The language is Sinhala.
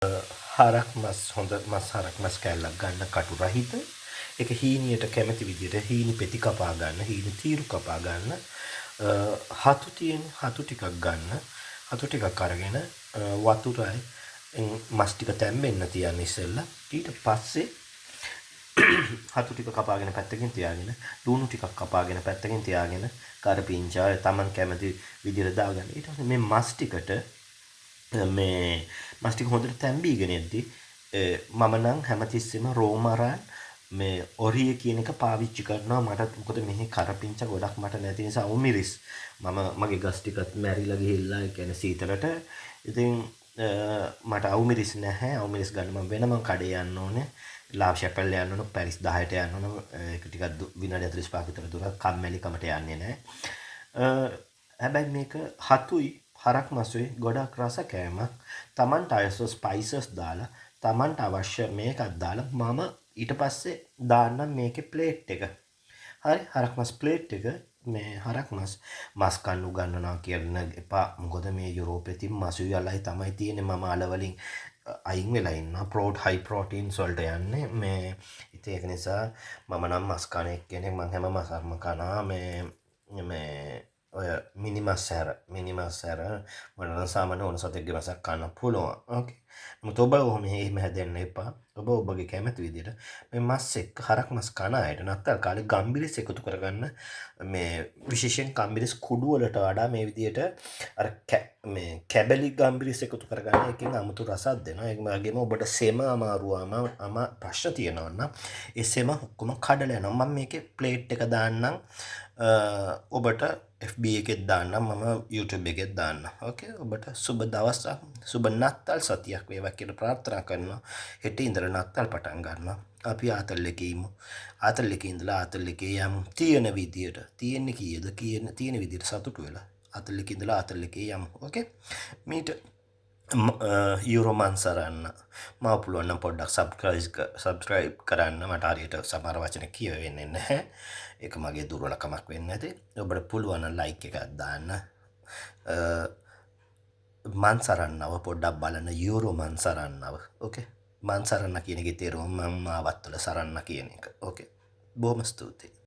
හරක් මස්, හොඳ මස්, හරක් මස් කෑල්ලක් ගන්න, කටු රහිත. ඒක හීනියට කැමති විදිහට හීනි පෙති කපා ගන්න, හීනි තීරු කපා ගන්න. හතු තියෙන හතු ටිකක් ගන්න. හතු ටිකක් අරගෙන වතුරයි මස් ටික තැම්බෙන්න තියන්න ඉස්සෙල්ලා. ඊට පස්සේ හතු ටික කපාගෙන පැත්තකින් තියාගෙන, ලුණු ටිකක් කපාගෙන පැත්තකින් තියාගෙන, කරපිංචා තමන් කැමති විදිහට දාගන්න. ඊට පස්සේ මේ මස් ටිකට, මේ මස් ටික හොඳට තැම්බීගෙන එද්දි, මම නම් හැමතිස්සෙම රෝමරන් මේ ඔරිය කියන එක පාවිච්චි කරනවා. මට මොකද මෙහි කරපිංච ගොඩක් මට නැති නිසා අවුමිරිස් මම මගේ ගස් ටිකත් මැරිලා ගිහිල්ලා, ඒ කියන්නේ සීතලට. ඉතින් මට අවුමිරිස් නැහැ. අවුමිරිස් ගන්න මම වෙනම කඩේ යන්න ඕනේ, ලා ෂැපල් යන්න ඕන, පැරිස් 10ට යන්න ඕන. ඒක ටිකක් විනාඩි 45ක විතර දුරක්. කම්මැලිකමට යන්නේ නැහැ. හැබැයි මේක හතුයි හරක් මසුයි ගොඩක් රස කෑමක්. තමන්ට අවශ්‍ය ස්පයිසස් දාලා, තමන්ට අවශ්‍ය මේකක් දාලා, මම ඊට පස්සේ දාන්නම් මේකේ ප්ලේට් එක. හරි, හරක් මස් ප්ලේට් එක. මේ හරක් මස්, මස් කන්න උගන්වනවා කියන්න එපා. මොකද මේ යුරෝපේ තින් මසුයි අලයි තමයි තියෙන්නේ. මම අල වලින් අයින් වෙලා ඉන්නවා. හයි ප්‍රෝටීන්ස් වලට යන්නේ. මේ ඉතින් ඒක නිසා මම නම් මස් කන එක්කෙනෙක්. මං හැම මසක්ම කනවා. මේ මේ ඔය මිනිමස් හැර, මිනිමස් හැර මට නම් සාමාන්‍ය ඕන සතෙක්ගේ මසක් කන්න පුළුවන්. ඕකේ. නමුත් ඔබ ඔහොම එහෙම හැදෙන්න එපා. ඔබ ඔබගේ කැමති විදිහට මේ මස් එක්ක, හරක් මස් කන අයට නත්තල් කාලේ ගම්බිරිස් එකතු කරගන්න. මේ විශේෂයෙන් ගම්බිරිස් කුඩු වලට වඩා මේ විදිහට අර මේ කැබලි ගම්බිරිස් එකතු කරගන්න. එකෙන් අමුතු රසක් දෙනවා. ඒ වගේම ඔබට සෙම අමාරුවම අම ප්‍රශ්න තියෙනවා නම් ඒ සෙම ඔක්කොම කඩලා යනවා. මම මේකේ ප්ලේට් එක දාන්නම් ඔබට. FB එකෙත් දාන්නම් මම, YouTube එකෙත් දාන්නම්. ඕකේ, ඔබට සුබ දවසක්, සුබ නත්තල් සතියක් වේවා කියලා ප්‍රාර්ථනා කරනවා. හෙට ඉඳලා නත්තල් පටන් ගන්නවා. අපි ආතල් එකේ ඉමු. ආතල් එකේ ඉඳලා ආතල් එකේ යමු. තියෙන විදියට, තියෙන්නේ කීයද කියන තියෙන විදියට සතුටු වෙලා ආතල් එකේ ඉඳලා ආතල් එකේ යමු. ඕකේ. මීට යුරෝ මන්සරන්න මාව පුළුවන් නම් පොඩ්ඩක් සබ්ස්ක්‍රයිබ් කරන්න. මට හරියට සමහර වචන කියවෙන්නේ නැහැ. ඒක මගේ දුර්වලකමක් වෙන්න ඇති. ඔබට පුළුවන් නම් ලයික් එකක් දාන්න. මන්සරන්නව පොඩ්ඩක් බලන්න, යුරෝ මන්සරන්නව. ඕකේ. මන්සරන්න කියන එකේ තේරුම මං මාවත්වල සරන්න කියන එක. ඕකේ. බොහොම ස්තුතියි.